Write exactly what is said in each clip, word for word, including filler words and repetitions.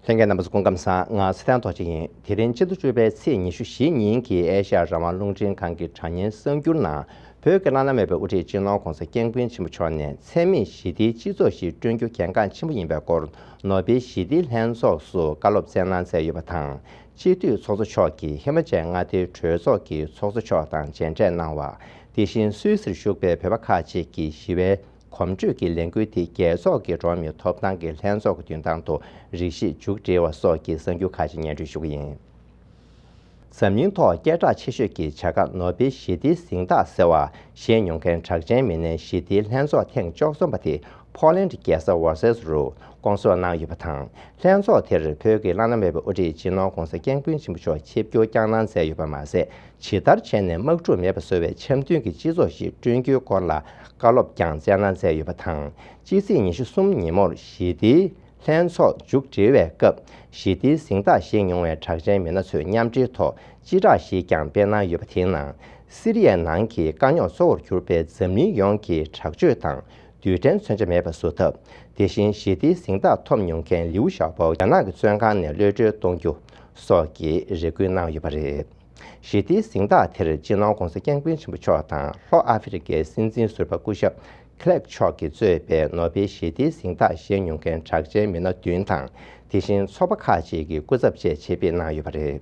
ལྷན་རྒྱས་རྣམ་པ་ཚོ་སྐུ་ཁམས་བཟང་། ང་ཚེ་བརྟན་རྡོ་རྗེ་ཡིན། དེ་རིང་སྤྱི་ཟླ་བཅུ་པའི་ཚེས་ཉི་ཤུ་བཞི་ཉིན་གྱི་ཨེ་ཤ་ཡ་རང་དབང་རླུང་འཕྲིན་ཁང་གི་དྲ་བརྙན་གསར་འགྱུར་ནང་། བོད་ཀྱི་བླ་ན་མེད་པའི་དབུ་ཁྲིད་སྤྱི་ནོར་༸གོང་ས་༸སྐྱབས་མགོན་ཆེན་པོ་མཆོག་ནས་འཚེ་མེད་ཞི་བདེའི་སྤྱི་ཚོགས་ཤིག་བསྐྲུན་རྒྱུ་གལ་འགངས་ཆེན་པོ་ཡིན་པའི་སྐོར། ནོ་བེལ་ཞི་བདེའི་ལྷན་ཚོགས་སུ་བཀའ་སློབ་སྩལ་གནང་མཛད་ཡོད་པ་དང་། སྤྱི་འཐུས་ཚོགས་གཙོ་མཆོག་གིས་ཧི་མ་ཅལ་མངའ་སྡེའི་གྲོས་ཚོགས་ཀྱི་ཚོགས་གཙོ་མཆོག་དང་མཇལ་འཕྲད་གནང་བ། དེ་བཞིན་སུད་སིར་བཞུགས་པའི་བོད་པ་ཁག་ཅིག་གིས་ཞི་བའི་གོམ་བགྲོད་ཀྱི་ལས་འགུལ་དེ་རྒྱལ་ཚོགས་ཀྱི་འགྲོ་བ་མིའི་ཐོབ་ཐང་གི་ལྷན་ཚོགས་ཀྱི་མདུན་ཐང་དུ་རེ་ཞིག་མཇུག་སྒྲིལ་བ་སོགས་ཀྱི་གསར་འགྱུར་ཁག་ཅིག་སྙན་སྒྲོན་ཞུ་གི་ཡིན། འཛམ་གླིང་ཐོག་སྐད་གྲགས་ཆེ་ཤོས་ཀྱི་བྱ་དགའ་ནོ་བེལ་ཞི་བདེའི་གཟེངས་རྟགས་ཟེར་བ་བཞེས་མྱོང་མཁན་གྲགས་ཅན་མི་སྣའི་ཞི་བདེའི་ལྷན་ཚོགས་ཐེངས་བཅུ་གསུམ་པ་དེ་ཕོ་ལན་རྒྱལ་ས་ཝར་སེལ་རུ་སྐོང་ཚོགས་གནང་ཡོད་པ་དང་། ལྷན་ཚོགས་དེར་བོད་ཀྱི་བླ་ན་མེད་པའི་དབུ་ཁྲིད་སྤྱི་ནོར་༸གོང་ས་༸སྐྱབས་མགོན་ཆེན་པོ་མཆོག་ཆིབས་བསྒྱུར་བསྐྱངས་གནང་མཛད་ཡོད་པ་མ་ཟད། ཇི་ལྟར་བྱས་ནས་དམག་འཁྲུག་མེད་པ་བཟོ་བའི་འཆམ་མཐུན་གྱི་སྤྱི་ཚོགས་ཤིག་བསྐྲུན་རྒྱུའི་སྐོར་ལ་བཀའ་སློབ་ཀྱང་སྩལ་གནང་མཛད་ཡོད་པ་དང་། སྤྱི་ཚེས་ཉི་ཤུ་གསུམ་ཉིན་མོར་ཞི་བདེའི་ལྷན་ཚོགས་མཇུག་སྒྲིལ་བའི་སྐབས། ཞི་བདེའི་གཟེངས་རྟགས་བཞེས་མྱོང་བའི་གྲགས་ཅན་མི་སྣ་ཚོས་མཉམ་འབྲེལ་ཐོག་སྤྱི་བསྒྲགས་ཤིག་ཀྱང་སྤེལ་གནང་ཡོད་པ། དེའི་ནང་། སི་རི་ཡའི་ནང་གི་དཀའ་རྙོག་གཙོ་བོར་གྱུར་པའི་འཛམ་གླིང་ཡོངས་ཀྱི་དྲག་སྤྱོད་དང་། རྡུལ་ཕྲན་མཚོན་ཆ་མེད་པ་བཟོ་ཐབས། དེ་བཞིན་ཞི་བདེའི་གཟེངས་རྟགས་ཐོབ་མྱོང་མཁན་ལིའུ་ཞའོ་པོ་རྒྱ་ནག་གི་བཙོན་ཁང་ནས་གློད་གྲོལ་གཏོང་རྒྱུ་སོགས་ཀྱི་རེ་སྐུལ་གནང་ཡོད་པ་རེད། ཞི་བདེའི་གཟེངས་རྟགས་དེར་སྤྱི་ནོར་༸གོང་ས་༸སྐྱབས་མགོན་ཆེན་པོ་མཆོག་དང་ལྷོ་ཨ་ཧྥེ་རི་ཁའི་སྲིད་འཛིན་ཟུར་པ་སྐུ་ཞབས་ཁི་ལེག་མཆོག་གིས་གཙོས་པའི་ནོ་བེལ་ཞི་བདེའི་གཟེངས་རྟགས་བཞེས་མྱོང་མཁན་གྲགས་ཅན་མི་སྣ་བདུན་དང་། དེ་བཞིན་ཚོགས་པ་ཁག་ཅིག་གི་སྐུ་ཚབ་བཅས་ཆེད་ཕེབས་གནང་ཡོད་པ་རེད།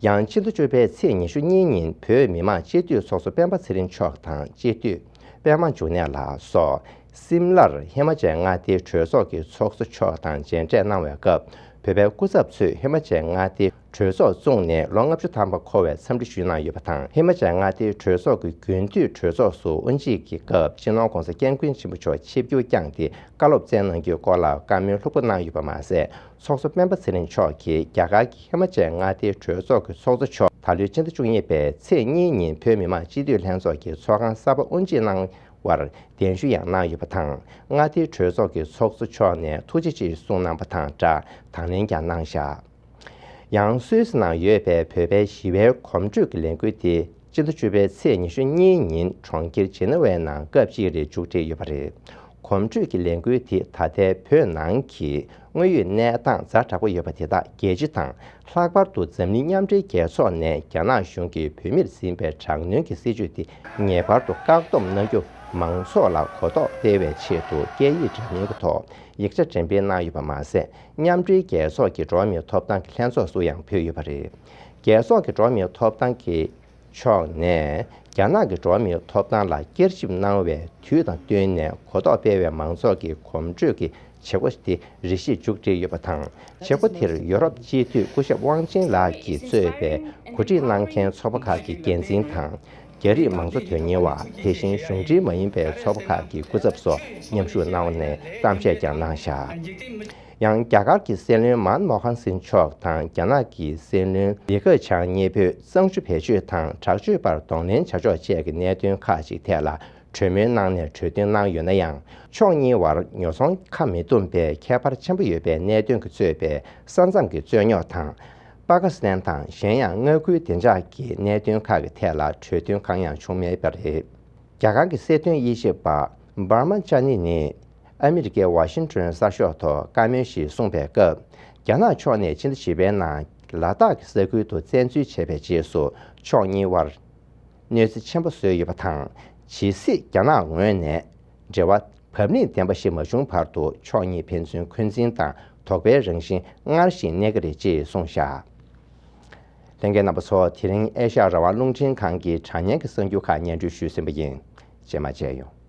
ཡང་ཕྱི་ཟླ་བཅུ་པའི་ཚེས་ཉི་ཤུ་གཉིས་ཉིན་བོད་མི་མང་སྤྱི་འཐུས་ཚོགས་གཙོ་སྤེན་པ་ཚེ་རིང་མཆོག་དང་སྤྱི་འཐུས་པད་མ་འབྱུང་གནས་ལགས་སོགས་སིམ་ལར་ཧི་མ་ཅལ་མངའ་སྡེའི་གྲོས་ཚོགས་ཀྱི་ཚོགས་གཙོ་མཆོག་དང་མཇལ་འཕྲད་གནང་བའི་སྐབས། བོད་པའི་སྐུ་ཚབ་ཚོས་ཧི་མ་ཅལ་མངའ་སྡེའི་གྲོས་ཚོགས་བཙུགས་ནས་ལོ་ལྔ་བཅུ་ཐམ་པ་འཁོར་བའི་འཚམས་འདྲི་ཞུས་གནང་ཡོད་པ་དང་། ཧི་མ་ཅལ་མངའ་སྡེའི་གྲོས་ཚོགས་ཀྱི་རྒྱུན་མཐུད་གྲོས་ཚོགས་སུ་དབུ་འབྱེད་ཀྱི་སྐབས་སྤྱི་ནོར་༸གོང་ས་༸སྐྱབས་མགོན་ཆེན་པོ་མཆོག་ཆིབས་བསྒྱུར་བསྐྱངས་ཏེ་བཀའ་སློབ་སྩལ་གནང་རྒྱུའི་སྐོར་ལ་བཀའ་མོལ་ལྷུག་པོ་གནང་ཡོད་པ་མ་ཟད། ཚོགས་གཙོ་སྤེན་པ་ཚེ་རིང་མཆོག་གིས་རྒྱ་གར་གྱི་ཧི་མ་ཅལ་མངའ་སྡེའི་གྲོས་ཚོགས་ཀྱི་ཚོགས་གཙོ་མཆོག་ད་ལོའི་ཕྱི་ཟླ་བཅུ་གཉིས་པའི་ཚེས་གཉིས་ཉིན་བོད་མི་མང་སྤྱི་འཐུས་ལྷན་ཚོགས་ཀྱི་ཚོགས་ཁང་གསར་པ་དབུ་འབྱེད་གནང་བར་གདན་ཞུ་ཡང་གནང་ཡོད་པ་དང་། མངའ་སྡེའི་གྲོས་ཚོགས་ཀྱི་ཚོགས་གཙོ་མཆོག་ནས་ཐུགས་རྗེ་ཆེ་གསུངས་གནང་བ་དང་སྦྲགས་དང་ལེན་ཀྱང་གནང་བཞག། ཡང་སུད་སི་ནང་ཡོད་པའི་བོད་པའི་ཞི་བའི་གོམ་བགྲོད་ཀྱི་ལས་འགུལ་དེ་སྤྱི་ཟླ་བཅུ་པའི་ཚེས་ཉི་ཤུ་གཉིས་ཉིན་གྲོང་ཁྱེར་ཇི་ནི་ཝའི་ནང་སྐབས་གཅིག་རེ་མཇུག་སྒྲིལ་ཡོད་པ་རེད། གོམ་བགྲོད་ཀྱི་ལས་འགུལ་དེ་ད་ལྟའི་བོད་ནང་གི་དངོས་ཡོད་གནས་སྟངས་ཛ་དྲག་པོ་ཡོད་པ་དེ་དག་རྒྱལ་སྤྱི་དང་། ལྷག་པར་དུ་འཛམ་གླིང་མཉམ་འབྲེལ་རྒྱལ་ཚོགས་ནས་རྒྱ་ནག་གཞུང་གིས་བོད་མིར་འཛིན་པའི་དྲག་གནོན་གྱི་སྲིད་བྱུས་དེ་ངེས་པར་དུ་བཀག་སྡོམ་གནང་རྒྱུ། མང་ཚོགས་ལ་གོ་རྟོགས་སྤེལ་བའི་ཆེད་དུ་སྐད་ཡིག་འདྲ་མིན་གྱི་ཐོག་ཡིག་ཆ་འགྲེམས་སྤེལ་གནང་ཡོད་པ་མ་ཟད། མཉམ་འབྲེལ་རྒྱལ་ཚོགས་ཀྱི་འགྲོ་བ་མིའི་ཐོབ་ཐང་གི་ལྷན་ཚོགས་སུ་ཡང་ཕུལ་ཡོད་པ་རེད། རྒྱལ་ཚོགས་ཀྱི་འགྲོ་བ་མིའི་ཐོབ་ཐང་གི་ཕྱོགས་ནས་རྒྱ་ནག་གི་འགྲོ་བ་མིའི་ཐོབ་ཐང་ལ་བསྐྱར་ཞིབ་གནང་བའི་དུས་དང་བསྟུན་ནས་གོ་རྟོགས་སྤེལ་བའི་མང་ཚོགས་ཀྱི་གོམ་བགྲོད་ཀྱི་བྱེད་སྒོ་དེ་རེ་ཞིག་མཇུག་སྒྲིལ་ཡོད་པ་དང་། བྱེད་སྒོ་དེར་ཡོ་རོབ་སྤྱི་འཐུས་སྐུ་ཞབས་ཝང་ཅིན་ལགས་ཀྱིས་གཙོས་པའི་གོ་སྒྲིག་གནང་མཁན་ཚོགས་པ་ཁག་གི་འགན་འཛིན་དང་། རྒྱ་རིགས་མང་གཙོ་དོན་གཉེར་བ། དེ་བཞིན་གཞུང་འབྲེལ་མ་ཡིན་པའི་ཚོགས་པ་ཁག་གི་སྐུ་ཚབ་སོགས་མཉམ་ཞུགས་གནང་བ་ནས་གཏམ་བཤད་ཀྱང་གནང་བཞག། ཡང་རྒྱ་གར་གྱི་སྲིད་བློན་མན་མོ་ཧན་སིང་མཆོག་དང་རྒྱ་ནག་གི་སྲིད་བློན་ལི་ཁེ་ཆང་གཉིས་པོས་གཙང་ཆུ་བེད་སྤྱོད་དང་དྲག་སྤྱོད་པར་གདོང་ལེན་བྱ་ཕྱོགས་བཅས་ཀྱི་གནད་དོན་ཁག་ཅིག་ཐད་ལ་གྲོས་མོལ་གནང་ནས་གྲོས་མཐུན་གནང་ཡོད་ན་ཡང་། ཕྱོགས་གཉིས་བར་ཉོ་ཚོང་ཁ་མི་འདུམ་པའི་ཁྱད་པར་ཆེན་པོ་ཡོད་པའི་གནད་དོན་གྱིས་གཙོས་པའི་ས་མཚམས་ཀྱི་རྩོད་རྙོག་དང་། པ་ཀི་སི་ཐན་དང་གཞན་ཡང་མངའ་ཁུལ་བདེ་འཇགས་ཀྱི་གནད་དོན་ཁག་གི་ཐད་ལ་གྲོས་མཐུན་གང་ཡང་བྱུང་མེད་པ་རེད། རྒྱ་གར་གྱི་སྲིད་དོན་དབྱེ་ཞིབ་པ་འབར་མ་ཅ་ནི་ནི་ཨ་མི་རི་ཀའི་ཝ་ཤིང་ཏོན་གསར་ཤོག་ཐོག་བཀའ་མོལ་ཞིག་གསུངས་པའི་སྐབས། རྒྱ་ནག་ཕྱོགས་ནས་ཕྱི་ཟླ་བཞི་པའི་ནང་ལ་དྭགས་ཀྱི་ས་ཁུལ་དུ་བཙན་འཛུལ་བྱས་པའི་རྗེས་སུ་ཕྱོགས་གཉིས་བར་གནོད་འཚེ་ཆེན་པོ་བཟོས་ཡོད་པ་དང་། ཇི་སྲིད་རྒྱ་ནག་ངོས་ནས་འབྲེལ་བ་བབ་བརླིང་ལྡན་པ་ཞིག་མ་བྱུང་བར་དུ་ཕྱོགས་གཉིས་ཕན་ཚུན་འཁོན་འཛིན་དང་དོགས་པའི་རང་བཞིན་སྔར་བཞིན་གནས་ཀྱི་རེད་ཅེས་གསུངས་བཞག། ལྷན་རྒྱས་རྣམ་པ་ཚོ། དེ་རིང་ཨེ་ཤ་ཡ་རང་དབང་རླུང་འཕྲིན་ཁང་གི་དྲ་བརྙན་གྱི་གསར་འགྱུར་ཁག་སྙན་སྒྲོན་ཞུས་ཟིན་པ་ཡིན། རྗེས་མ་མཇལ་ཡོང་།